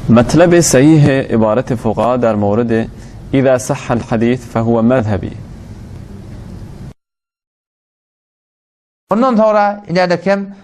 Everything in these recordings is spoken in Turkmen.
مطلب صحیح عبارت فقها در مورد اذا صح الحديث فهو مذهبی. Ondan soňra inädekem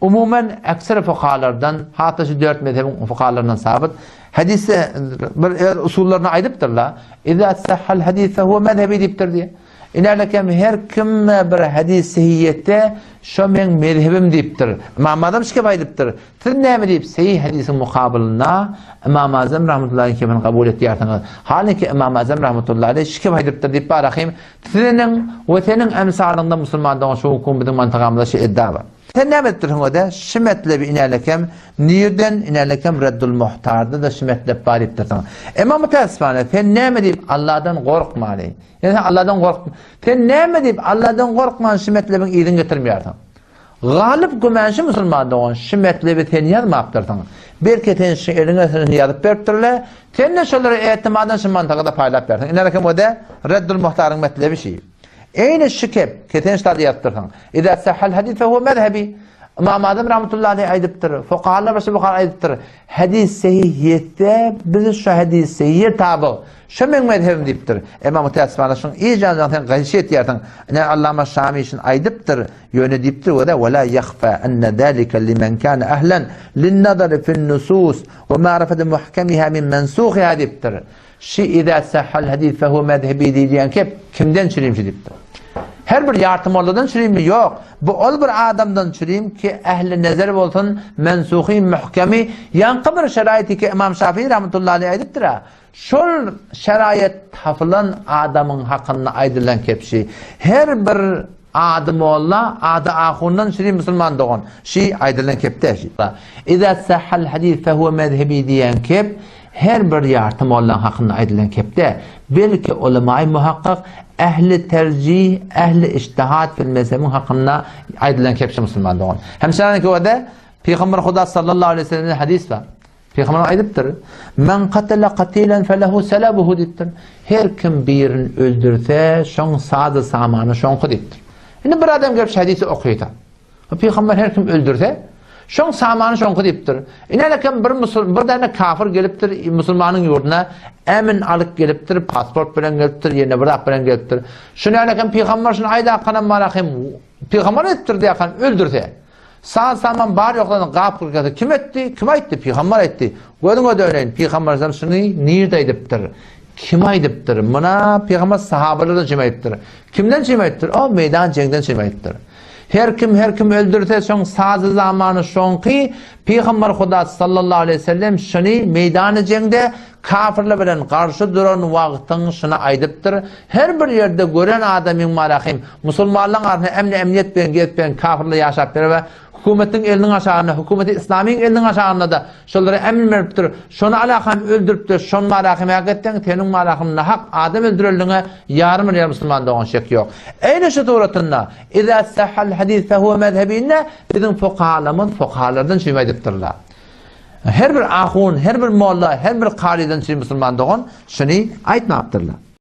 umuman ekser fukahalardan, hatda şu dört mezhebiň fukahalaryndan sabyt, hadisde bir öz usullaryny aýdypdyrlar. Iza sahhal hadis fehuve mezhebi diýipdir diýe. Inädekem her kim bir hadis sehiýetde şo meň mezhebim diýipdir. Ymam Azam şikep aýdypdyr. Siz näme diýip sehih hadisiň mukabylynda Ymam Azam rahmetullahi kebini kabul etýärsiňiz? Halyki Ymam Azam rahmetullahi aleýh şikep aýdypdyr diýip barahym Seniň we seniň emsalyňda musulman dogan şu günki biziň mantygamyzda şu edda bar. Sen näme edipdirsiň öde? Şu metlebi inälekem nirden inälekem Reddul Muhtarda-da şu metlep bar diýipdirsiň. Emma mütäessifane sen näme diýip Alladan gorkmany. Ýa sen Alladan gork. Sen näme diýip Alladan gorkman şu metlebiň yzyny getirmeýärsiň. Galyp gümän şu musulman dogan şu metlebi sen ýazmapdyrsyň. Belki sen şu eliňe şuny ýazyp beripdirler. Sen-de şolara etimadan şu mantygy-da paýlap bersiň. Ine rakem o-da Reddul Muhtaryň metlebi şi. Eýni şu kep, ki sen ştada ýazypdyrsyň. Iza sahhal hadis fe huwe mezhebi. Ymam Azam rahmetullahi aleýh aýdypdyr. Fukahalar başga buhar aýdypdyr. Hadis sehih ýetse, biz şu hadis sehihe tabyg. Şu meň mezhebim diýipdir. Emma mütäessifana şuň yz ýanyndan sen gaýşy etýärsiň. Ine Allama Şami şuny aýdypdyr. Ýöne diýipdir we we la ýahfa enne zalika limen kana ahlan lin-nazari fin-nusus we ma'rifati muhkemiha min mensuhiha diýipdir. Şi iza sahhal hadis fe huwe mezhebi diýilýän kep kimden çürim şi diýipdir. Her bir ýarty molladan çürimmi? Ýok. Bu ol bir adamdan çürim ki ähli nezer bolsun mensuhi muhkemi ýaňky bir şeraýty ki Ymam Şafii rahmetullahi aleýh aýdypdyr-a. Şol şeraýat tapylan adamyň hakynda aýdylan kepşi. Her bir ady molla, ady ahundan şiri musulman dogan. Şi aýdylan kep däl şi. Iza sahhal hadis fehuve mezhebi diýen kep her bir ýarty mollaň hakynda aýdylan kep däl. Belki ulemaýy muhakkak, ähli terjih, ähli ijtihad fil mezhebiň hakynda aýdylan kep şi musulman dogan. Hem şeýle ki Pygamber Huda sallallahu aleyhi ve sellemden hadis bar. Pygamber aýdypdyr, Men katala katilan felehu selabuhu diýipdir. Her kim birini öldürse, şoň sady samany şoňky diýipdir. Indi bir adam gelip şu hadisi okysa, Pygamber her kim öldürse, şoň samany şoňky diýipdir. Ine kim bir musul bir däne kafir gelipdir musulmanyň ýurduna, emin alyp gelipdir, pasport bilen gelipdir, ýene bir zat bilen gelipdir. Şuny ýaly kim pygamber şuny aýdakanam marahym pygamber aýdypdyr diýakan öldürse, Saz-saman bar ýoklaryny gap gyrkasa kim etdi? Kim aýtdy? Pygamber aýtdy. Gözüňe döneýin, pygamber aleyhisselam şuny nirde aýdypdyr? Kim aýdypdyr? Muna pygamber sahabalardan çem aýdypdyr. Kimden çem aýdypdyr? O meýdan jeňden çem aýdypdyr. Her kim her kim öldürse şoň sazy zamany şoňky pygamber Huda sallallahu aleyhi ve sellem şuny meýdany jeňde kafirler bilen garşy duran wagtyň şuny aýdypdyr. Her bir ýerde gören adamyň marahym, musulmanlaryň arasynda emni-emniýet bilen gezip ýören kafirler ýaşap ýör we hökümetiň eliniň aşagynda, hökümeti islamyň eliniň aşagynda-da şolara emr beripdir. Şony alakam öldüripdir. Şony marahym hak etseň, seniň marahym nahak adam öldürenligiňe ýarym bir ýer musulman dogan şek ýok. Eýne şu suratynda, Iza sahhal hadis fehuve mezhebinde biziň fukahalarymyz fukahalardan şeýle aýdypdyrlar. Her bir ahun, her bir molla, her bir karydan şeýle musulman dogan şuny aýtmapdyrlar.